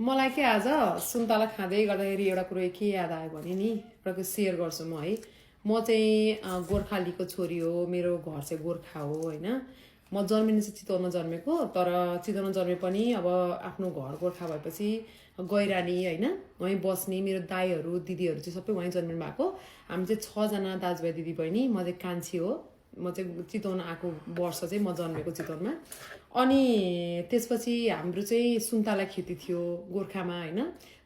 मलाई के आज सुन्तला खाँदै गर्दाखेरि एउटा कुरो के याद आयो भने नि एउटा सेयर गर्छु म है। म चाहिँ गोर्खालीको छोरी हो, मेरो घर चाहिँ गोर्खा हो हैन। म जन्मिनु चाहिँ चितवनमा जन्मेको, तर चितवनमा जन्मे पनि अब आफ्नो घर गोर्खा भएपछि गैरानी हैन वहीँ बस्ने। मेरो दाइहरू दिदीहरू चाहिँ सबै वहीँ जन्मिनु भएको। हामी चाहिँ 6 जना दाजुभाइ दिदी बहिनी। म चाहिँ कान्छी हो। म चाहिँ चितवन आएको वर्ष चाहिँ म जन्मेको चितवनमा। अनि त्यसपछि हाम्रो चाहिँ सुन्तला खेती थियो गोर्खामा हैन।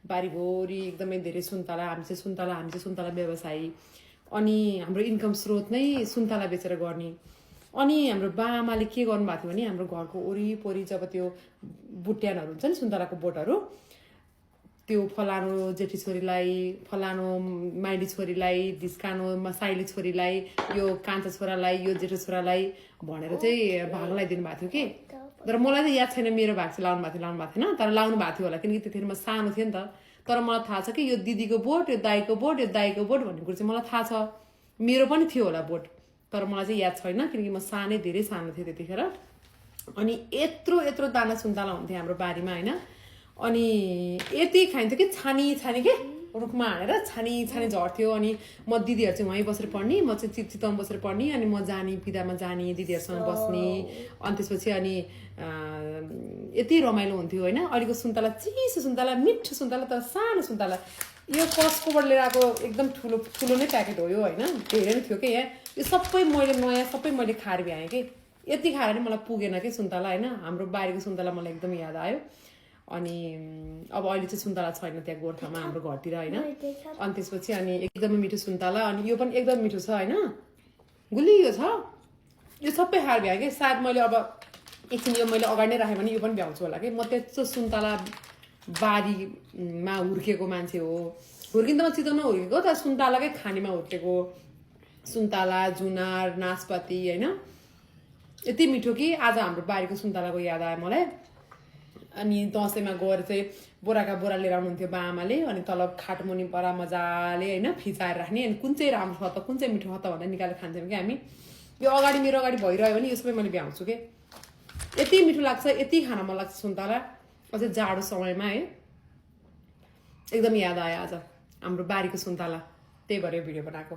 बारीभरि एकदमै धेरै सुन्तला। हामी चाहिँ सुन्तला व्यवसायी। अनि हाम्रो इन्कम स्रोत नै सुन्तला बेचेर गर्ने। अनि हाम्रो बाआमाले के गर्नुभएको थियो भने हाम्रो घरको वरिपरि जब त्यो बुट्यानहरू हुन्छ नि सुन्तलाको बोटहरू, त्यो फलानो जेठी छोरीलाई, फलानो माइली छोरीलाई, ढिस्कानो साइली छोरीलाई, यो कान्छा छोरालाई, यो जेठो छोरालाई भनेर चाहिँ भाग लगाइदिनु भएको थियो कि। तर मलाई चाहिँ याद छैन मेरो भाग चाहिँ लाउनु भएको थिएन, तर लाउनु भएको थियो होला किनकि त्यतिखेर म सानो थिएँ नि त। तर मलाई थाहा छ कि यो दिदीको बोट, यो दाइको बोट, यो दाइको बोट भन्ने कुरो चाहिँ मलाई थाहा छ। मेरो पनि थियो होला बोट, तर मलाई चाहिँ याद छैन किनकि म सानै धेरै सानो थिएँ त्यतिखेर। अनि यत्रो दाना सुन्तला हुन्थ्यो हाम्रो बारीमा हैन। अनि यति खाइन्थ्यो कि छानी के रुखमा हानेर छानी झर्थ्यो। अनि म दिदीहरू चाहिँ वहीँ बसेर पढ्ने, म चाहिँ चितवनमा बसेर पढ्ने। अनि म जाने बिदामा जाने दिदीहरूसँग बस्ने। अनि त्यसपछि अनि यति रमाइलो हुन्थ्यो हैन। अहिलेको सुन्तला चिसो सुन्तला, मिठो सुन्तला, तर सानो सुन्तला। यो कस्कोबाट लिएर आएको एकदम ठुलो नै प्याकेट हो यो हैन। धेरै नै थियो कि यहाँ। यो सबै मैले खाएर भ्याएँ कि। यति खाएर नि मलाई पुगेन कि सुन्तला हैन। हाम्रो बारीको सुन्तला मलाई एकदम याद आयो। अनि अब अहिले चाहिँ सुन्तला छैन त्यहाँ गोर्खामा हाम्रो घरतिर हैन। अनि त्यसपछि अनि एकदमै मिठो सुन्तला। अनि यो पनि एकदम मिठो छ हैन। गुलियो छ। यो सबै खाएर भ्याएँ कि। सायद मैले अब एकछिन यो मैले अगाडि नै राखेँ भने यो पनि भ्याउँछु होला कि। म त्यस्तो सुन्तला बारीमा हुर्केको मान्छे हो। हुर्किँदा म चितवनमा हुर्केको, तर सुन्तलाकै खानीमा हुर्केको। सुन्तला, जुनार, नासपाती हैन। यति मिठो कि आज हाम्रो बारीको सुन्तलाको याद आयो मलाई। अनि दसैँमा गएर चाहिँ बोराका बोरा लिएर आउनुहुन्थ्यो बाआमाले। अनि तल खाटमुनि पर मजाले हैन फिचाएर राख्ने। अनि कुन चाहिँ राम्रो छ त, कुन चाहिँ मिठो छ त भनेर निकालेर खान्थ्यौँ कि हामी। यो मेरो अगाडि भइरह्यो भने यो सबै मैले भ्याउँछु के। यति मिठो लाग्छ, यति खान मन लाग्छ सुन्तला, अझै जाडो समयमा है। एकदम याद आयो आज हाम्रो बारीको सुन्तला, त्यही भएर यो भिडियो बनाएको।